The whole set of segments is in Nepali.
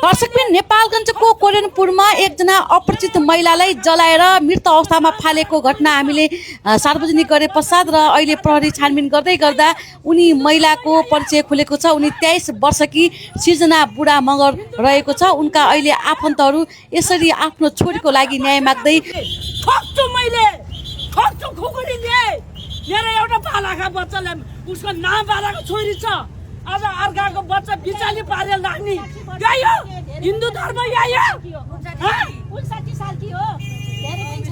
दर्शकबिन नेपालगञ्जको कोरेनपुरमा एकजना अपरिचित महिलालाई जलाएर मृत अवस्थामा फालेको घटना हामीले सार्वजनिक गरे पश्चात र अहिले प्रहरी छानबिन गर्दै गर्दा उनी महिलाको परिचय खुलेको छ। उनी 23 वर्षकी सृजना बुढा मगर रहेको छ। उनका अहिले आफन्तहरू यसरी आफ्नो छोरीको लागि न्याय माग्दै ठक्छु मैले ठक्छु खुकुरी दिए मेरो एउटा बालाका बच्चाले उसको नाम बालाको छोरी छ आज अर्काको बच्चा बिचाली पारेर लाग्ने गयो हिन्दू धर्म आयो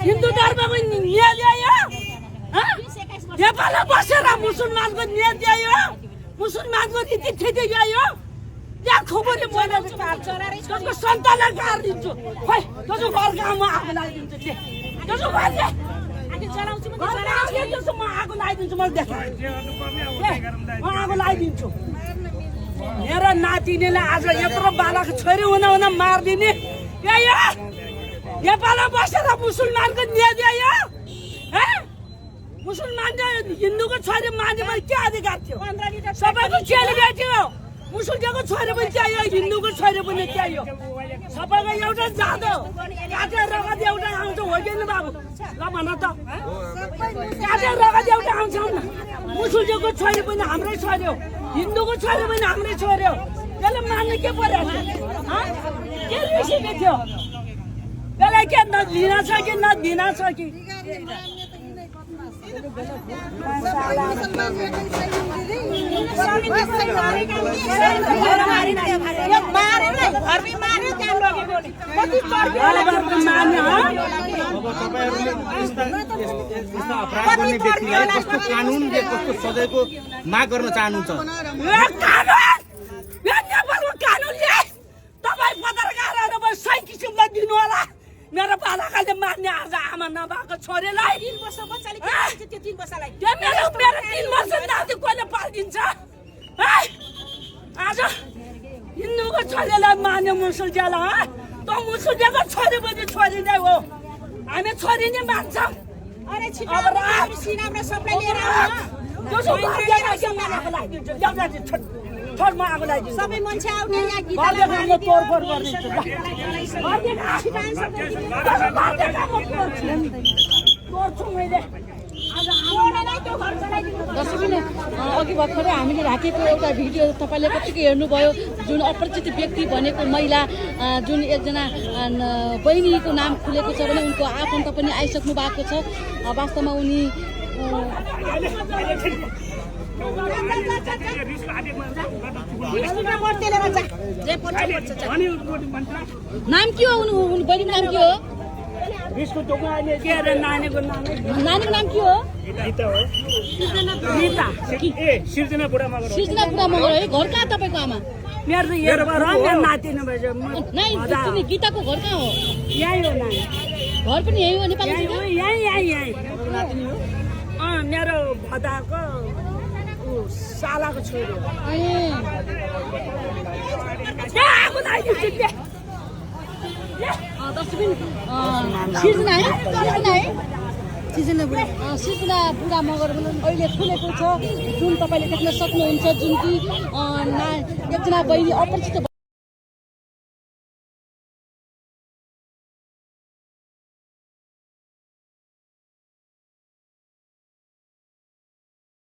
हिन्दू धर्मको न्याय ल्यायो नेपालमा बसेर मुसलमानको न्याय ल्यायो मुसलमानको रीति थिति गयो यहाँ खुकुरी मैले त्यसको सन्तानलाई गार दिन्छु खोइ त्यसको घर गाउँमा आगो लगाइदिन्छु त्यसको घर म आगो लगाइदिन्छु मैले देखाएँ म आगो लगाइदिन्छु मेरो नातिनीलाई आज यत्रो बालाको छोरी हुन मारिदिने नेपालमा बसेर मुसलमानको न्याय दियो मुसलमानले हिन्दूको छोरी मार्ने पनि के अधिकार थियो सबैको चेली बेच्यो मुसलमानको छोरी पनि चाहियो हिन्दूको छोरी पनि चाहियो सबैको एउटा जादो काटेर रगत एउटा आउँछ हो कि बाबु ल भन त काटेर रगत एउटा आउँछ मुसलमानको छोरी पनि हाम्रै छोरी हो हिन्दूको छोरी पनि हाम्रै छोरी हो त्यसले मान्ने के पर्यो के रिसिएको थियो त्यसलाई के नदिन छ कि नदिन छ कि कानुनले कस्तो सजायको माग गर्न चाहनुहुन्छ कानुनले तपाईँ पत्रकारहरू सही किसिमलाई दिनु होला मेरो बालकले मार्ने आज आमा नभएको छोरीलाई 3 वर्ष बच्चाले के गर्छ त्यो 3 वर्षलाई मेरो 3 वर्ष नाति कसले पाल्दिन्छ आज हिन्दूको छोरीलाई मार्ने मुसलमानलाई त मुसलमानको छोरी पनि छोरी नै हो हामी छोरी नै मान्छौँ अरे छिटो सिनामले सबलाई लिएर आउनु सबै मान्छे आउने यहाँ गीतले तोडफोड गरिदिन्छु अघि भर्खरै हामीले राखेको एउटा भिडियो तपाईँले कतिको हेर्नुभयो जुन अपरिचित व्यक्ति भनेको महिला जुन एकजना बहिनीको नाम खुलेको छ भने उनको आफन्त पनि आइसक्नु भएको छ। वास्तवमा उनी नाम के हो बहिनीको नाम के हो नानीको नाम के हो सृजना बुढा मगर है। घर कहाँ तपाईँको आमा मेरो नाति नै गीताको घर कहाँ हो यही हो घर पनि यही हो नेपाल यही मेरो भदाको सालाको छोरी सृजना बुढा मगर अहिले खुलेको छ जुन तपाईँले देख्न सक्नुहुन्छ जुन कि एकजना बहिनी अपरिचित